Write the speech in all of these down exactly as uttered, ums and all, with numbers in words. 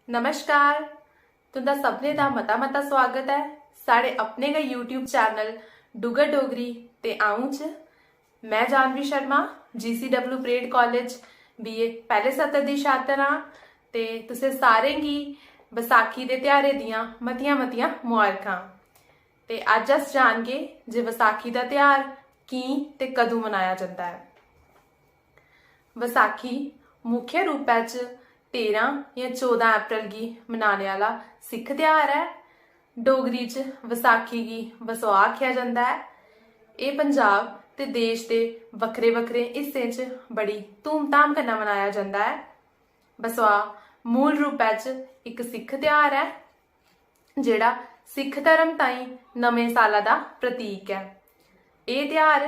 नमस्कार, तुं'दा सभनें दा मता मता स्वागत ऐ साढ़े अपने गै YouTube चैनल डुग्गर डोगरी ते अ'ऊं च। में Janvi Sharma, GCW parade college BA पैह्ले सत्र दी छात्र आं ते तुसें सारें गी बसाखी दे ध्यारे दियां मतियां मतियां मुबारखां। ते अज्ज अस जानगे जे बसाखी दा ध्यार की ते कदूं मनाया जंदा ऐ। बसाखी मुख्य रूपै च तेरां जां चौदां अप्रैल गी मनाने आह्ला सिक्ख ध्यार ऐ। डोगरी च बसाखी गी बसोआ आखेआ जंदा ऐ। एह् पंजाब ते देश दे बक्खरे-बक्खरे हिस्सें च बड़ी धूमधाम कन्नै मनाया जंदा ऐ। बसोआ मूल रूपै च इक सिक्ख ध्यार ऐ, जेह्ड़ा सिक्ख धर्म ताईं नमें साला दा प्रतीक ऐ। एह् ध्यार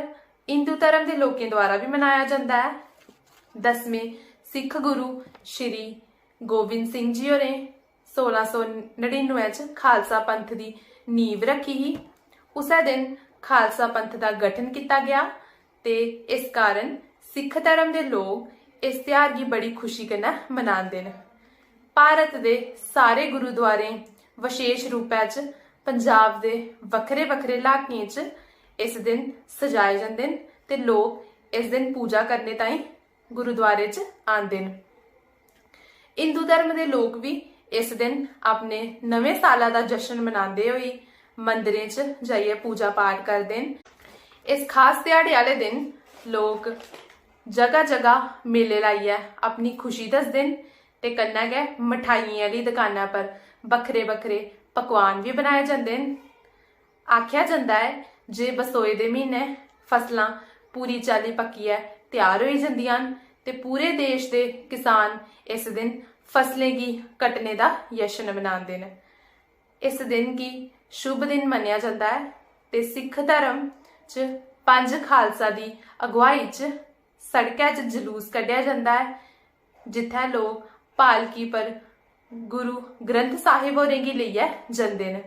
हिंदू धर्म दे लोकें द्वारा बी मनाया जंदा ऐ। दसमें सिक्ख गुरु श्री गोबिंद सिंह जी होरें सोलां सौ नड़िनुए च खालसा पंथ दी नींव रक्खी ही। उस्सै दिन खालसा पंथ दा गठन कीता गेआ ते इस कारण सिक्ख धर्म दे लोक इस ध्यार गी बड़ी खुशी कन्नै मनांदे न। भारत दे सारे गुरुद्वारें, बशेश रूपै च पंजाब दे बक्खरे-बक्खरे इलाकें च इस दिन सजाए जंदे न ते लोक इस दिन पूजा करने ताईं गुरुद्वारे च आंदे न। हिंदू धर्म दे लोक बी इस दिन अपने नमें साला दा जश्न मनांदे होई मंदरें च जाइयै पूजा पाठ करदे न। इस खास ध्याड़े आह्ले दिन लोक जगह-जगह मेले लाइयै अपनी खुशी दसदे न ते कन्नै गै मठाइयें आह्ली दकाना पर बक्खरे-बक्खरे पकवान बी बनाए जंदे न। आखेआ जंदा ऐ जे बसोए दे म्हीनै फसलां पूरी चाल्ली पक्कियै त्यार होई जंदियां न ते पूरे देश दे किसान इस दिन फसलें गी कट्टने दा जश्न मनांदे न। इस दिन गी शुभ दिन मन्नेआ जंदा ऐ ते सिक्ख धर्म च पंज खालसा दी अगुआई च सड़कै च जलूस कड्ढेआ जंदा ऐ, जित्थै लोक पालकी पर गुरु ग्रंथ साहिब होरें गी लेइयै जंदे न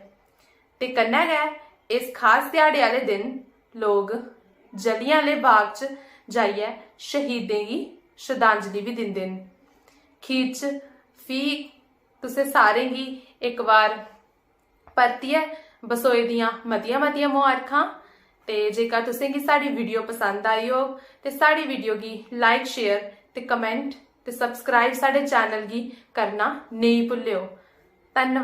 ते कन्नै गै इस खास ध्याड़े आह्ले दिन लोक जलियां आह्ले बाग च जाइयै शहीदें गी श्रद्धांजलि बी दिंदे न। खीर च फ्ही तुसें सारें गी इक बार परतियै बसोए दियां मतियां मतियां मुबारखां। ते जेकर तुसें गी साढ़ी वीडियो पसंद आई होग ते साढ़ी वीडियो गी लाइक, शेयर ते कमेंट ते सब्सक्राइब साढ़े चैनल गी करना नेईं भुल्लेओ। धन्नवाद।